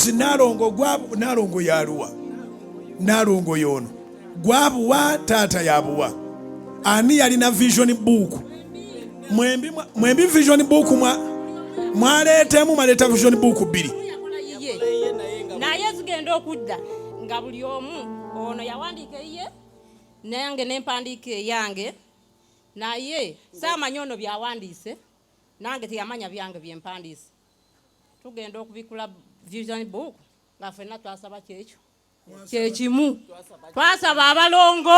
Obujulizi Nalongo gwa Nalongo yaluwa. Nalongo yono. Gwabuwa taata yabuwa. Ani yalina vision book? Mwembi mwembi vision book mwa mwaleetemu mwaleeta vision book bbiri. Naye zigenda okudda nga buli omu ono yawandiika eyiye nange nempandiika eyange naye saamanya ono byawandiise nange teyamanya byange byempandiise. Tugenda okubikula vision book nga fenna twasaba kyekyo kyekimu twasaba abalongo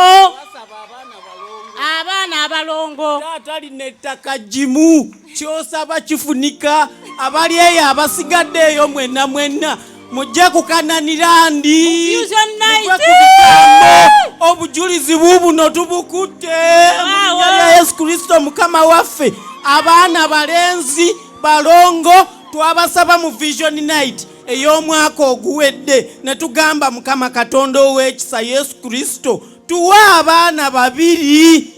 abaana abalongo. Taata lino ettaka ggimu, ky'osaba kifunika. Abali eyo abasigadde eyo mwenna mwenna mujje kukananirandi Fusion night. Muve ku bigambo. Obujulizi buubuno tubukutte mu linnya lya Yesu Kristo Mukama waffe. Abaana balenzi balongo twabasaba mu Vision Night ey'omwaka oguwedde ne tugamba Mukama Katonda ow'ekisa Yesu Kristo tuwe abaana babiri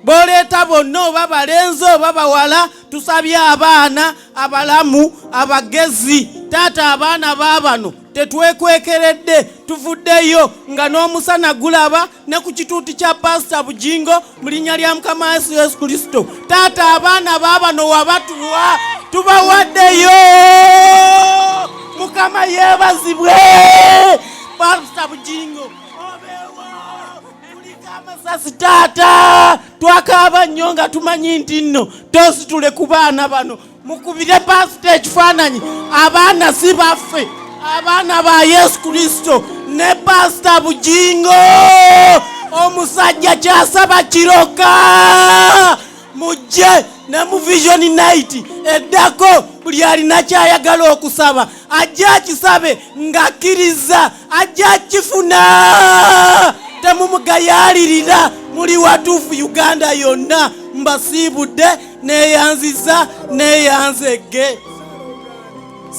boleeta bonna oba balenzi oba bawala, tusabye abaana abalamu abagezi. Taata abaana baabano tetwekwekeredde, tuvuddeyo nga n'omusana gulaba ne ku kituuti kya Pasita Bugingo mu linnya lya Mukama Yesu Yesu Kristo. Taata abaana baabano wabatuwa, tubawaddeyo. Mukama yeebazibwe. Pasita Bugingo obeewo, kuliko amasasi taata. Twakaaba nnyo nga tumanyi nti nno tositule ku baana bano. Mukubire pasita ekifaananyi, abaana si baffe, abaana ba Yesu Kristo ne Pasita Bugingo. Omusajja kyasaba kiroka. Mujje ne mu Vision Night eddako, buli alina kyayagala okusaba ajje akisabe ng'akkiriza, ajje akifuna. Temumugayaalirira, muli watuufu Uganda yonna. Mbasiibudde, neyanziza neyanzegge.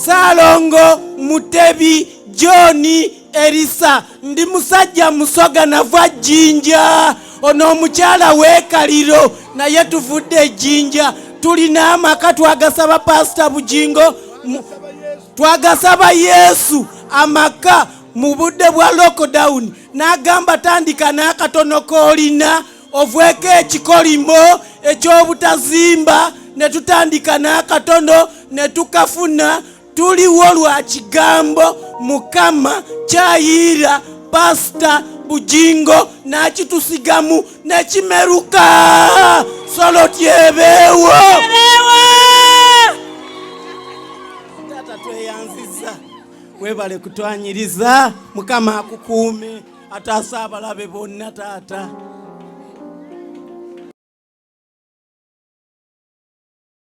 Saalongo Mutebi John Erisa, ndi musajja Musoga, nava Jjinja. Ono omukyala w'ekaliro naye tuvudde e Jjinja, tulina amaka twagasaba Pasita Bugingo, twagasaba Yesu amaka mu budde bwa lockdown, n'agamba tandika n'akatono k'olina ovweko ekikolimo eky'obutazimba, ne tutandika n'akatono ne tukafuna. Tuliwo lwa kigambo Mukama kyayiira Pasita Bugingo n'akitusigamu nekimeruka. Solo tyebeewo. Taata tweyanziza, webale kutwanyiriza. Mukama akukuume, ataasa abalabe bonna taata.